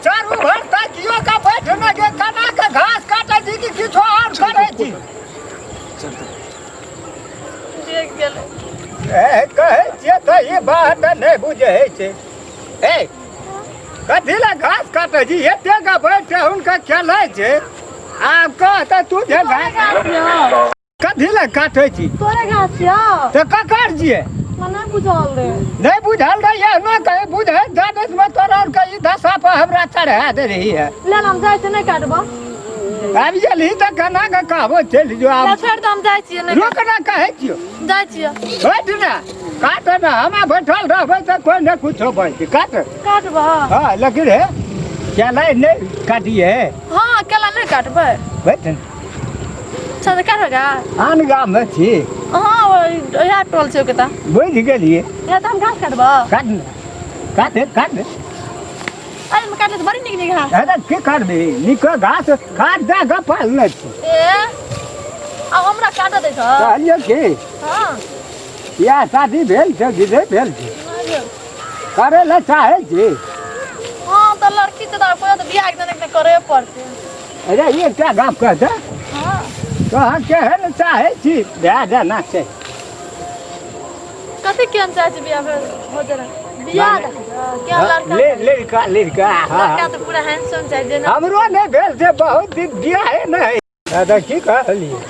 चारू भर ताकियो का बैठ न गे कना के घास काटे छी कि किछो और करै छी। देख गेलै। ए कहै छियै तऽ ई बात नहि बुझै छै। ए कथी लए घास काटै छी? एते का बैठ के हुनका खेलै छै। आब कह तऽ तू जे तोरे घास घास यौ। कथी लए काटै छी? तोरे घास यौ। तऽ ककर छियै? हमरा नहि बुझल रे। नहि बुझल रही है ना कहीं बुझे जाने में तोरा और कहीं दशा पर हमरा चढ़ा दे रही है। ले हम जाइ छियै, नहि काटबो। आब गेलही तऽ केना के कहबो चलि जो आब। ले छोड़ि दे, हम जाइ छियै, नहि रुक ना कहै छियौ। जाइ छियै। बैठ ना काट ना, हमरा बैठल रहबै तऽ कोइ नहि कुछो बजतै। काट। काटबो? हँ, लेकिन हे केला नहि काटिए। हँ, केला नहि काटबै। बैठ ने। अच्छा तऽ काटबै गा? आन गाममे छी। हँ, इएह टोल छै ओकरा। बुझि गेलियै। इएह तऽ हम घास काटबो। काट ने, काट काट। अरे हम काटले तऽ बड़ी नीक नीक घास। अरे की करबी, नीक घास काट दए कऽ पालने छी। ए आ हमरा काटऽ दै छौ? कहलियै की? हँ। बियाह शादी भेल छै कि नहि भेल छै? करै लए चाहै छी? हँ तऽ लड़की तऽ कोइ तऽ बियाह के नहि करे पड़तै। अरे एकटा गप कह दे। हँ। तोहर केहन चाहै छी भए जाना छै? कथी केहन चाहै छी? बियाह भेल हो जेना बियाह क्या लड़का? लड़का लड़का। हाँ, लड़का तऽ पूरा हैंडसम चाही जेना। हमरो नहि भेल छै बहुत दिन बियाहे नहि। दादा की कहलियै?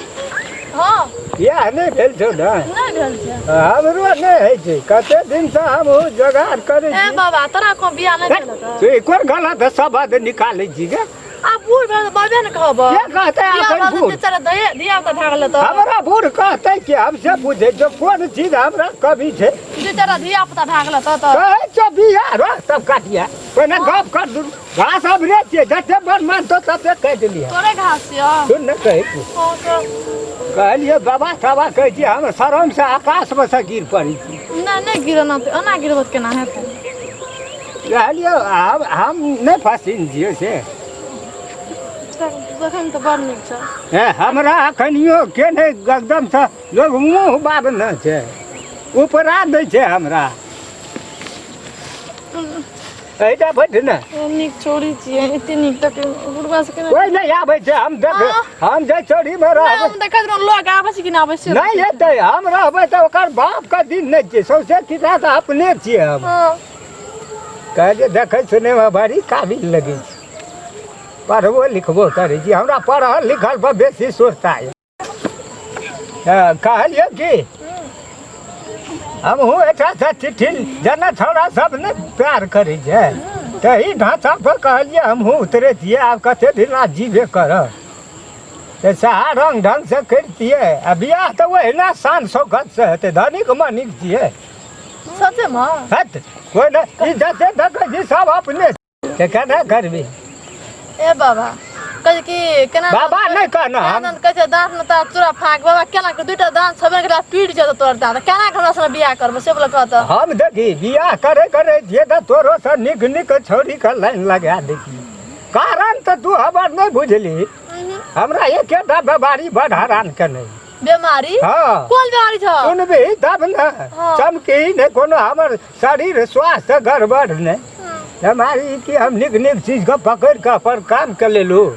हँ। बियाह नहि भेल छौ ने? नहि भेल छै। हमरो नहि होइ छै, कते दिनसँ हमहूँ जोगाड़ करै ए छी। बाबा, तोरा को बियाह नहि भेल हेतौ? तू कोन गलत शब्द निकालै छी गे? आ बूढ़ भेल तऽ बाबे ने कहब। के कहतै बियाह अपन भऽ बूढ़? जेतै, चल दे धिया पुता भए गेल तऽ। हमरा बूढ़ कहतै कि हम से बुझै छियौ कोन चीज हमरा कमी छै। दू चारि धिया पुता भए गेल तऽ तऽ कहै छौ बियाह रह तब काटिया, पहिने गप कर दू। घास हमरे छियै, जते मन मानतो तते काटि लिअ। तोरे घास छियौ? सुन ने कहै छी। हँ, कह। कहलियै बाबा तबा कहै छी, हम शरम से आकाशमे से गिर पड़ै छी। नहि नहि गिरना तऽ ओना गिरबो तऽ केना हेतै? कहलियै आब हम नहि फसिन छियै से। देखैमे तऽ बड़ नीक छै। हे हमरा अखनियो के नहि एकदमसँ लोग मुँह बाब ने छै, उपरा दै छै हमरा। एहिटा बैठ ने। नीक छौड़ी छियै, एते नीक तऽ बुढ़बा से केना कोइ नहि आबै छै। हम देख हँ। हम जे चोरीमे नहि, रहबै हम देखैत रहौं लोग आबै छै कि नहि आबै छै। नहि एतै। हम रहबै तऽ ओकर बापके दिन नहि छियै, सौंसे किता तऽ अपने छियै हम। हँ। कहलियै देखै सुनैमे बड़ी काबिल लगै छै, पढ़बो लिखबो करै छी। हमरा पढ़ल लिखल पर बेसी सुरता यऽ। हँ, कहलियै कि हमहूँ एहिठामसँ चिट्ठी जेना छौड़ा सब ने प्यार करै छै तही ढाँचा पर कहलियै हमहूँ उतरै छियै। आब कते दिन आ जीबे करब तऽ सएह रङ्ग ढङ्गसँ करितियै आ बियाह तऽ ओहिना शान शौकतसँ हेतै। धनिक मनिक छियै। सचेमे? हट, कोइ नहि। ई जते देखै छी सब अपने तऽ केना करबी? ए बाबा, कहै कि केना बाबा नहि कहना हम। केना कहै छै दाँत में तार चूड़ा फाँक। बाबा, केना के दुइटा दाँत छबे करा टूटि जेतौ तोहर दाँत, केना के हमरा संगे बियाह करबो से बोला कहत। हम देखी बियाह करे करे छियै तऽ तोरो से नीक नीक छौड़ी के लाइन लगा दै छियै। कारण तऽ तू हमर नहि बुझली। हमरा एकेटा बेमारी बड़ हरान केने। बीमारी? हाँ। कोन बीमारी छौ? सुनबही तब ने। हाँ। चमकी नहि कोनो, हमर शरीर स्वास्थ्य गड़बड़ नहि। बीमारी कि हम नीक नीक चीजके पकड़ि कऽ अपन काम कऽ लेलहुँ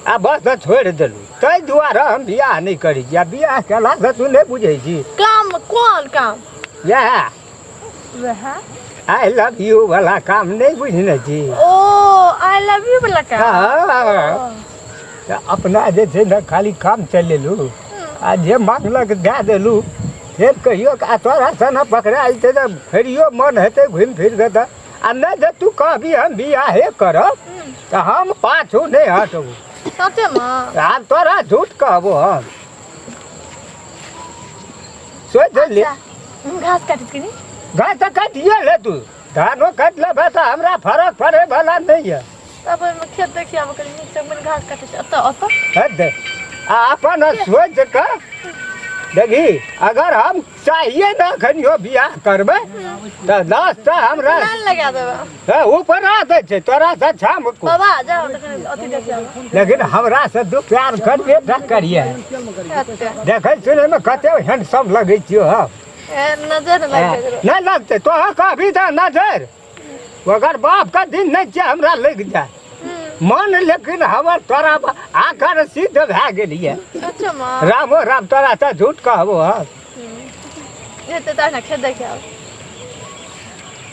आ बस तऽ छोड़ि देलहुँ। ताहि दुआरे हम बियाह नहि करै छी। आ बियाह केलासँ तू नहि बुझै छी। काम? कोन काम? इएह वएह I love you वाला काम नहि बुझने छी? ओ I love you वाला काम। हाँ। तऽ अपना जे छै ने खाली काम चलेलहुँ आ जे मांगलक दए देलहुँ। फेर कहियो आ तोरा सन पकड़ा जेतै तऽ फेरियो मन हेतै घुमि फिर कऽ तऽ आ नहि जे तू कहबी हम बियाहे करब तऽ हम पाछू नहि हटबू। सचेमे? आब तोरा झूठ कहबो हम? सोचि ले। अच्छा, घास काटैत कनी। घास तऽ काटिए ले तू, धानो काटि लेबै तऽ हमरा फरक पड़ै वाला नहि यऽ। तब ओहिमे खेत देखि आब कनी नीक से बनि घास काटै छै ओतऽ ओतऽ। हट दे आ अपन सोचि कऽ देखी, अगर हम चाहिए ने अखनियो बियाह करबै तऽ 10 टा हमरा लाइन लगा देबै। हे, ऊपर आ दै छै तोरा से छाम को। बाबा जाओ तऽ कनी अथी देखि आब। लेकिन हमरा से दू प्यार करबे टा करिए। एते देखै सुनैमे कते हैंडसम लगै छियौ हम। ए नजर लागि गेल। नहि लगतै तोहर कहबी तऽ नजर ओकर बाप के दिन नहि छै हमरा लागि जाय मन, लेकिन हमर तोरा आकर सिद्ध भए गेल यऽ। अच्छा माँ। रामो राम, तोरा तऽ झूठ कहबो हम। हेतै तऽ ने खेत देखे आउ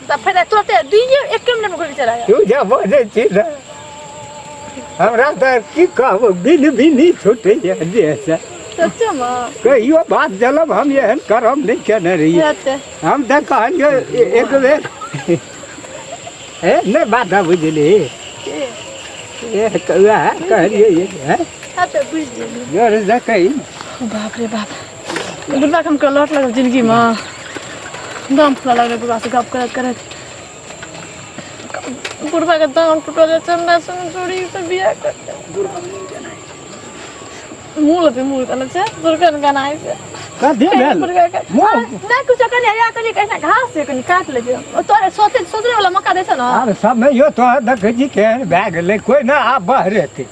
तऽ फेर तुरते दुइये 1 मिनट में घुरि चला जाओ। तू जे बजै छी ने, हमरा तऽ की कहबो, बिन बिनी छूटैए देहसँ। सच्चे माँ। कहियो बात जलब हम एहन करम नहि केने रहियै। हेतै। हम तऽ कहलियै एक बेर ए नहि बात बुझली, वएह कहलियै हैं। हेतै, बुझि गेली। जोरसँ कही। बाप रे बाप, बुढ़बा के हम लौट लगल जिंदगी में दम फूला लगलै। बुढ़बा से गप करैत करैत बुढ़बा के दाम टूटल जाइ छै। हमरा संग जोड़ी से बियाह करतै, मुँह लपे मुँह केने छै, दुर्गन गनाइ छै। कथी भेल? बुढ़बा के मुँह? नहि कुछो, कनि या कनि कहिना घास छै, कनि काटि लै छै। ओ तोरे सोचे सोचने वाला मौका दै छै ने। आब समयो तोहर देखै छी केहन भए गेलै, कोइ ने आब बहरेतै।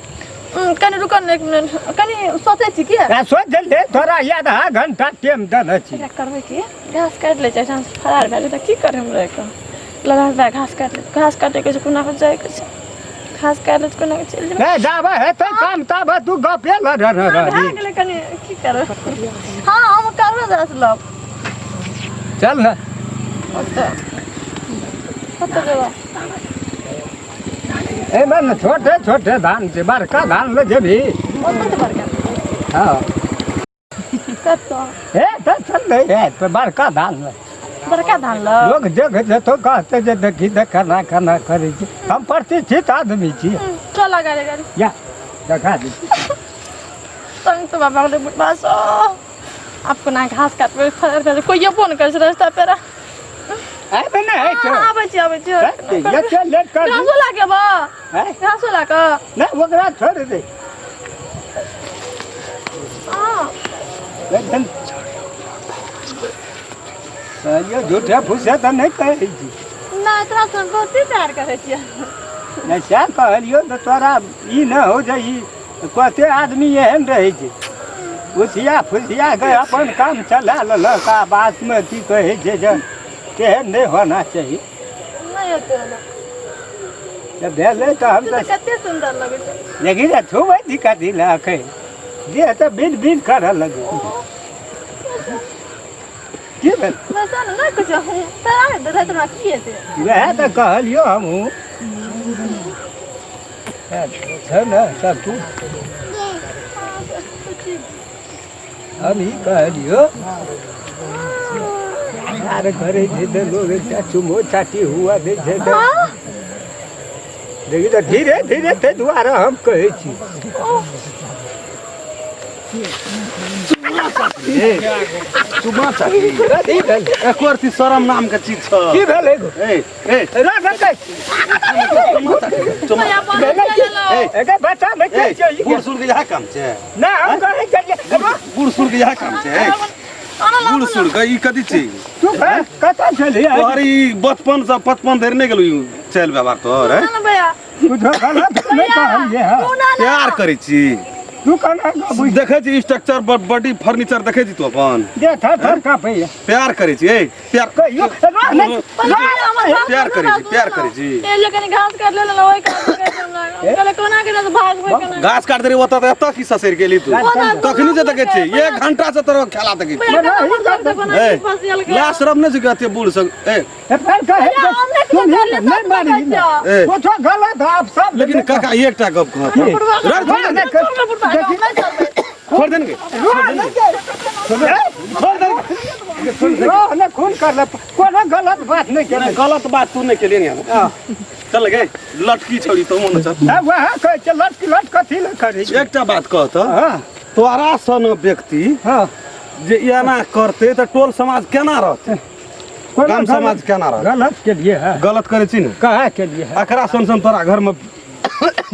कनि रुकऽ ने 1 मिनट, कनि सोचै छी की। आ सोच ले, तोरा आधा घंटा टाइम देने छी। एकरा करबै की, घास काटि लै छै, एहिठाम से फरार भए जेतै। की करै हम रहि कऽ लगा लगा घास काटि लै, घास काटैके छै, कोना कऽ जाइके छै, घास काटि लै छै, कोना कऽ चलि जेबै। नहि जाबे हेतै काम ताबे तू गपे लड़ भए रही। गेलै, कनि की करबै। हँ, हम करबै जरा से लव। चल ने। ओतऽ कतऽ जेबै? एहिमे ने छोटे छोटे धान छै, बड़का धान ले जेबही। ओतऽ तऽ बड़का। हँ। कतऽ? हे तऽ चल नहि है तऽ बड़का धान ले। बड़का धान लऽ लोक देख जेतौ, कहते जे देखी देख केना केना करै छै। हम प्रतिष्ठित आदमी छी। चल गाड़ी गाड़ी। या देखा दे। तंग तो बाबा गेलै बुढ़बा सँ। आब कोना घास काटबै? फरार भए जेबै, कोइयो फोन करै छै रास्ता पेरा। आबे नहि होइ छै। आबै छी, आबै छी। एते लेट कर दी। घासो लागे बा। हैं? घासो लागे। नहि, ओकरा छोड़ि दे। हाँ। लेकिन कहलियौ झूठे फूसे तऽ नहि कहै छी। नहि, तोरा से हम बहुते प्यार करै छियै। नहि, सएह कहलियौ तऽ तोरा ई नहि हो जे ई कते आदमी एहन रहै छै, उसिया फुसिया के अपन काम चला लेलक आ बातमे की कहै छै जे तेहन नहि होना चाही। नहि हेतै एना। तऽ भेलै तऽ हम तू तऽ तऽ कते सुन्दर लगै छै। लेकिन छुबै छी कथी लए? एखन देह तऽ बिन बिन करऽ लगै। की भेल? वैसा ने नहि कुछो, तोरा हेतै तऽ तोरा की हेतै? वएह तऽ कहलियौ हमहूँ छै ने सब तू। हम ई कहलियौ, आर करै छै तऽ लोग एकटा चुमो चाटी हुआ दै छै तऽ देखी तऽ धीरे धीरे, ताहि दुआरे हम कहै छी। चुमा चाटी? कथी भेल? एको रत्ती शरम नाम के चीज छ? की भेल एगो? ए ए। रह रह। चुमा चाटी, चुमा। भेलै? एके बच्चा नहि ए। छै ई। बूढ़ सूढ़ के इएह काम छै? ना, हम कहै छलियै। बूढ़ सूढ़ के इएह काम छै? बूढ़ सूढ़ के ई कथी छै? तू कतऽ छलियै? तोहर ई बचपन से 55 धरि नहि गेलौ ई चालि व्यवहार तोहर है? भैया। कुछो गलत नहि कहलियै हँ। प्यार करै छी। तू केना कऽ बुझ? देखै छी स्ट्रक्चर, बॉडी, फर्नीचर देखै छी तू अपन। दे थर थर काँपैया। प्यार करै छी, ए प्यार। कहियो रह नहि। प्यार करै छी, प्यार करै छी। ए ले, कनि घास काट ले ने, ओहि काट ले हमरा। हम कहले कोना के भागबै केना? घास काट दे ओतऽ तऽ एतऽ की ससरि गेली तू? कखनी से देखै छी, 1 घंटा से तोरा खेला देखै छी। ए, लाज शरम नहि छै कि एते बूढ़ सब ए? ए, फेर कहै छै, तू नहि मारी ने। ए। कुछो गलत आप सब। लेकिन काका, एकटा गप कहत। रह नहि, छोड़ दे ने गे। रह नहि, छोड़ दे ने। रह नहि, खून कर ले, कोनो गलत बात नहि केने। गलत बात तू नहि केलियै ने। चल गे लटकी छोड़ी तो मन चल। हँ, वएह कहै छै, लटकी लट कथी लए करै छै? एकटा बात कह तऽ। हँ। तोरा सन व्यक्ति हँ जे एना करते तऽ टोल समाज केना रहतै? कोनो गाम समाज केना रहतै? गलत के लिए है। गलत करै छी ने? कहे के लिए है। एकरा सन सन तोरा घर में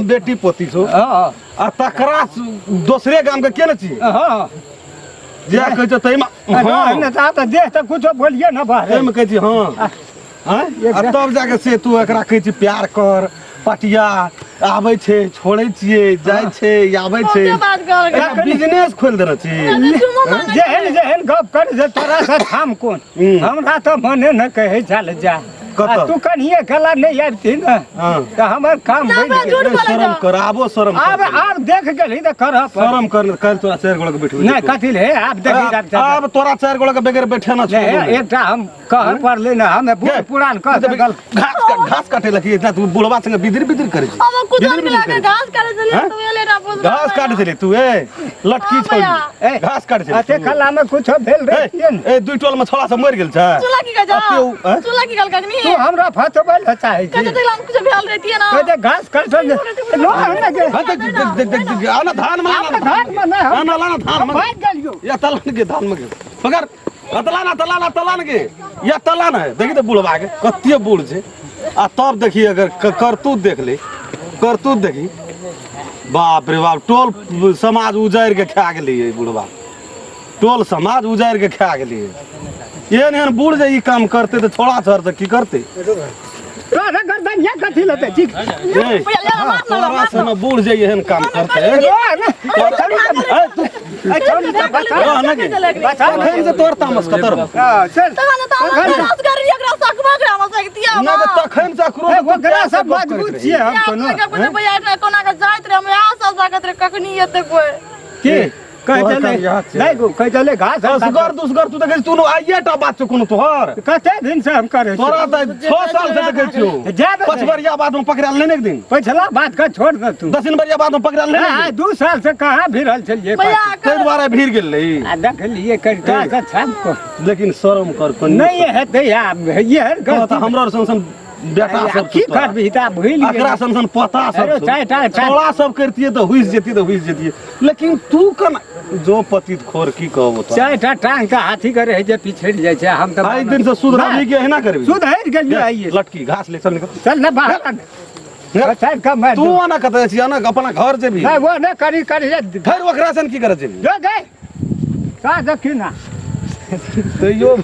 बेटी पोती छौ हँ। आ तकरा दोसरे गाम के के ने छी हँ। जे कहै छै ताहिमे हँ हँ। ने तऽ देह तऽ कुछो बोलिए न बाहर। ताहिमे कहै छी हँ आँय? आ तब जाके से तू एकरा कहै छी प्यार कर, पटिया आबै छै, छोड़ै छियै, जाइ छै, आबै छै। बहुते बात कहल एकरा बिजनेस खोलि देने छी। जेहन जेहन गप कर जे तोरा से थाम कोन। हम्म। हमरा तऽ मने न कहै छल जा। कतऽ? तू कनिए कला नहि आबिती ने हाँ। तऽ हमर काम ना, बनि हमरा गेल। झूठ बोलै शरम छौ। कर आबो शरम कर। आब आब देख गेलही तऽ करऽ पड़त। शरम कर काल्हि तोरा चारि गोड़ा के बैठबे नहि कथी ले आब देखी आब आब तोरा चारि गोड़ा के बगैर बैठे ना नहि एकटा हम कहऽ पड़लै ने हमे बूढ़ पुरान कह सकल घास घास काटे लगी इतना तू बुढ़वा संगे बिदिर बिदिर करे छी हम कुछ बिदिर मिला बिदिर के करे घास काटे छलियै हैं? तऽ एले ना बुझल घास काटे छली तू ए लटकी हाँ, छोड़ी भैया। ए, घास काटे छली अते तू। कला में कुछो भेल ए, रहिए ने ए दुई टोल में छोड़ा सब मर गेल छै चूल्हा की कह अते उ- हैं? चूल्हा की गल कखनी तू हमरा फसबै लए चाहै कहै छी छथिन हम कुछ भेल रहितियै ना कहै छै घास काटल नो हमरा के हाँ, देख देख देख देख देख आना धान में आब धान में नहि हम आना लाना धान हम में भागि गेलियौ या तलान के धान में के पकड़ तलाना तलाना तलान के या तलान है देखी तो बुढ़वा के कते बूढ़ छै आ तब देखी अगर करतूत देख ले करतूत देखी बाप रे बाप टोल समाज उजाड़ि के खा गेलियै बुढ़वा टोल समाज उजाड़ि के खा गेलियै एहन एहन बूढ़ जे ई काम करते तऽ छोड़ा छड़ तऽ की करते तोरा गर्दन या कथी लेतै ठीक ए, तोरा सन बूढ़ जे एहन काम करते ए, तू रह न गे। तखन से तोर तामस कतर हो। चल नहि तऽ तखन से अकरो ए, ओकरा सब मजबूत छियै हम कोनो की कहै तोहर छलै काम इएह छै। नहि गो कहै छलै घास हम असगर दुसगर तू देखै छी तू आइए टा बात छौ कोनो तोहर कते दिन से हम करै छी तोरा तऽ 6 साल से देखै छियौ जा दे। 5 बरिया बाद में पकड़ायल नहि ने एक दिन पछिला बात के छोड़ दे तू 10 बरिया बाद में पकड़ायल नहि ने आ एक दिन। 2 साल से कहाँ भिड़ल छलियै ताहि दुआरे भीड़ गेल रही आ देखलियै करिता से छाप को लेकिन शरम कर कनी नहि हेतै आब ये तोरा तऽ हमरा सन सन बेटा सब की करबही तऽ भूलि गेली। एकरा सन सन पोता सब अरे छौ। चारि टा- छोड़ा सब करतियै तऽ हुइस जेतियै तऽ हुइस जेतियै लेकिन तू केना जो पतित खोर की कहबो तोरा चारिटा टांग के हाथी के रहै छै पिछड़ि जाइ छै हम तऽ आइ दिन से सुधरबी के एहिना करबी सुधरि गेलियै आइए लटकी घास ले चल निकल चल ने बाहर चारि कऽ मारि तू आना कतऽ जाइ छी आना अपना घर जेबी नहि वो नहि करी करी फेर ओकरा सन की करऽ जेबी जो गए का देखी ना तैयो